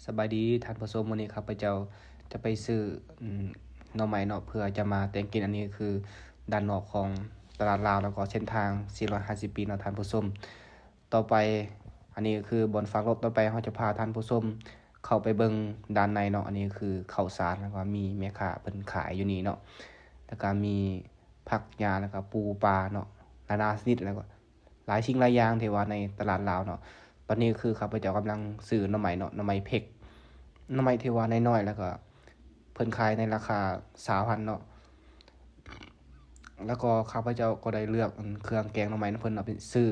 ສະບາຍດີທ່ານຜູ້ຊົມ, ມື້ນີ້ຂ້າພະເຈົ້າຈະໄປຊື້ ອືມ ໜໍ່ໄມ້ເນາະ ເພື່ອຈະມາແກງກິນ. ອັນນີ້ຄືດ້ານນອກຂອງຕະຫຼາດລາວ ແລ້ວກໍເສັ້ນທາງສີ່ຮ້ອຍຫ້າສິບປີເນາະທ່ານຜູ້ຊົມ. ຕໍ່ໄປ ອັນນີ້ຄືບ່ອນຝາກລົດ, ຕໍ່ໄປເຮົາຈະພາທ່ານຜູ້ຊົມເຂົ້າໄປເບິ່ງດ້ານໃນເນາະ. ອັນນີ້ຄືເຂົ້າສານ ແລ້ວກໍມີແມ່ຄ້າເພິ່ນຂາຍຢູ່ນີ້ເນາະ, ແລ້ວກໍມີຜັກຫຍ້າ ແລ້ວກໍປູປາເນາະ ນານາຊະນິດ ແລ້ວກໍ ຫຼາຍສິ່ງຫຼາຍຢ່າງທີ່ວ່າໃນຕະຫຼາດລາວເນາະ. ຕອນນີ້ຄືຂ້າພະເຈົ້າກຳລັງຊື້ໜໍ່ໄມ້ເນາະ, ໜໍ່ໄມ້ເພັກ ໜໍ່ໄມ້ທີ່ວ່ານ້ອຍໆ ແລ້ວກໍເພິ່ນຂາຍໃນລາຄາຊາວພັນເນາະ. ແລ້ວກໍຂ້າພະເຈົ້າກໍໄດ້ເລືອກ ອັນ ເຄື່ອງແກງໜໍ່ໄມ້ນຳເພິ່ນເນາະ, ເປັນ ຊື້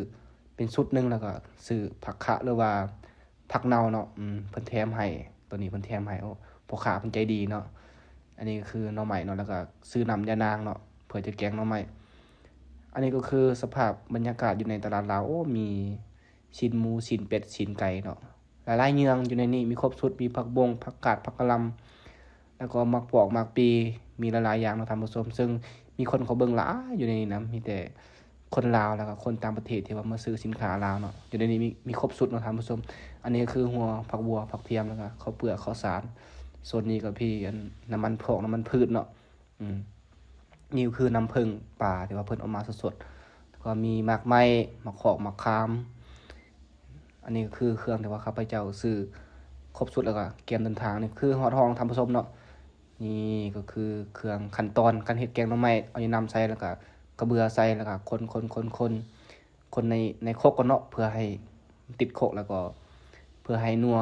ເປັນຊຸດໜຶ່ງ ແລ້ວກໍຊື້ຜັກຄະ ຫຼືວ່າ ຜັກເນົ່າເນາະ ອືມ ເພິ່ນແຖມໃຫ້, ໂຕນີ້ເພິ່ນແຖມໃຫ້. ໂອ້ ພໍ່ຄ້າເພິ່ນໃຈດີເນາະ. ອັນນີ້ຄືໜໍ່ໄມ້ເນາະ ແລ້ວກໍຊື້ນ້ຳຢານາງເນາະ ເພື່ອຈະແກງໜໍ່ໄມ້. ອັນນີ້ກໍຄືສະພາບບັນຍາກາດຢູ່ໃນຕະຫຼາດລາວ. ໂອ້ ມີຊີ້ນໝູ ຊີ້ນເປັດ ຊີ້ນໄກ່ເນາະ ຫຼາຍໆຢ່າງຢູ່ໃນນີ້ ມີຄົບຊຸດ, ມີຜັກບົ້ງ ຜັກກາດ ຜັກກະຫຼ່ຳ ແລ້ວກໍໝາກປອກ ໝາກປີ ມີຫຼາຍໆຢ່າງເນາະທ່ານຜູ້ຊົມ. ເຊິ່ງມີຄົນເຂົ້າເບິ່ງຫຼາຍຢູ່ໃນນີ້ນະ, ມີແຕ່ ຄົນລາວ ແລ້ວກໍຄົນຕ່າງປະເທດທີ່ວ່າມາຊື້ສິນຄ້າລາວເນາະ. ຢູ່ໃນນີ້ມີ ມີຄົບຊຸດເນາະທ່ານຜູ້ຊົມ. ອັນນີ້ກໍຄືຫົວຜັກບົ່ວ ຜັກທຽມ ແລ້ວກໍເຂົ້າເປືອກ ເຂົ້າສານ. ໂຊນນີ້ກໍມີ ອັນ ນ້ຳມັນພອກ ນ້ຳມັນພືດເນາະ. ອືມ ນີ້ກໍຄືນ້ຳເຜິ້ງປ່າທີ່ວ່າເພິ່ນເອົາມາສົດໆ, ແລ້ວກໍມີໝາກໄມ້ ໝາກຂອກ ໝາກຂາມ. ອັນນີ້ກໍຄືເຄື່ອງທີ່ວ່າຂ້າພະເຈົ້າຊື້ຄົບຊຸດ ແລ້ວກໍກຽມເດີນທາງ. ນີ້ຄືຮອດຫ້ອງທ່ານຜູ້ຊົມເນາະ. ນີ້ກໍຄືເຄື່ອງຂັ້ນຕອນການເຮັດແກງໜໍ່ໄມ້. ເອົານ້ຳໃສ່ ແລ້ວກໍກະເບືອໃສ່ ແລ້ວກໍຄົນໆໆໆ ຄົນໃນ ໃນຄົກກ່ອນເນາະ ເພື່ອໃຫ້ມັນຕິດຄົກ ແລ້ວກໍເພື່ອໃຫ້ນົວ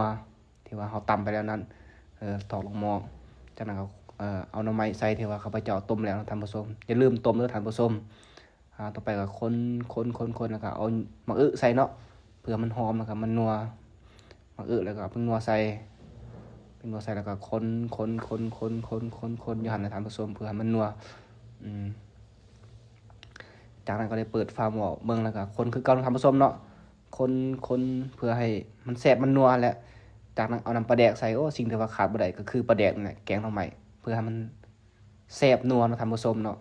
ທີ່ວ່າເຮົາຕຳໄປແລ້ວນັ້ນ ເອີ ຖອກລົງໝໍ້. ຈາກນັ້ນກໍ ເອີ ເອົາໜໍ່ໄມ້ໃສ່ທີ່ວ່າຂ້າພະເຈົ້າຕົ້ມແລ້ວເນາະທ່ານຜູ້ຊົມ. ຢ່າລືມຕົ້ມເດີທ່ານຜູ້ຊົມ. ອ່າ ຕໍ່ໄປກໍຄົນໆໆໆ ແລ້ວກໍເອົາໝາກອຶໃສ່ເນາະ ເພື່ອມັນຫອມ ແລ້ວກໍມັນນົວ. ໝາກອຶ ແລ້ວກໍເອົາແປ້ງນົວໃສ່ ແປ້ງນົວໃສ່ ແລ້ວກໍຄົນໆໆໆໆໆຢູ່ຫັ້ນນະທ່ານຜູ້ຊົມ ເພື່ອໃຫ້ມັນນົວ. ອືມ ຈາກນັ້ນກໍໄດ້ເປີດຝາໝໍ້ເບິ່ງ ແລ້ວກໍຄົນຄືເກົ່ານະທ່ານຜູ້ຊົມເນາະ. ຄົນໆ ເພື່ອໃຫ້ມັນແຊບມັນນົວ ແລະ ຈາກນັ້ນເອົານ້ຳປາແດກໃສ່. ໂອ້ ສິ່ງທີ່ວ່າຂາດບໍ່ໄດ້ກໍຄືປາແດກນີ້ແຫຼະ ແກງໜໍ່ໄມ້ ເພື່ອໃຫ້ມັນ ແຊບນົວເນາະທ່ານຜູ້ຊົມເນາະ.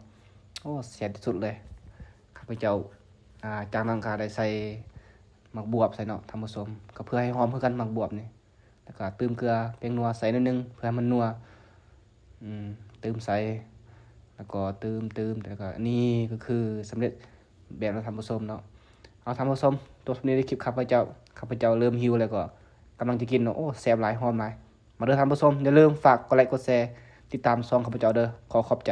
ໂອ້ ແຊບທີ່ສຸດເລີຍ ຂ້າພະເຈົ້າ. ອ່າ ຈາກນັ້ນກໍໄດ້ໃສ່ໝາກບວບໃສ່ເນາະທ່ານຜູ້ຊົມ ກໍເພື່ອໃຫ້ຫອມຄືກັນໝາກບວບນີ້. ແລ້ວກໍຕື່ມເກືອ ແປ້ງນົວໃສ່ໜ້ອຍໜຶ່ງ ເພື່ອໃຫ້ມັນນົວ. ອືມ ຕື່ມໃສ່ ແລ້ວກໍຕື່ມໆ ແລ້ວກໍ ນີ້ກໍຄືສຳເລັດແບບແລ້ວທ່ານຜູ້ຊົມເນາະ. ເອົາ ທ່ານຜູ້ຊົມ ຈົບເທົ່ານີ້ເດີຄລິບຂ້າພະເຈົ້າ. ຂ້າພະເຈົ້າເລີ່ມຫິວແລ້ວ ກໍກຳລັງຈະກິນເນາະ. ໂອ້ ແຊບຫຼາຍ ຫອມຫຼາຍ. ມາເດີທ່ານຜູ້ຊົມ, ຢ່າລືມຝາກກົດໄລກົດແຊ ຕິດຕາມຊ່ອງຂ້າພະເຈົ້າເດີ. ຂໍຂອບໃຈ.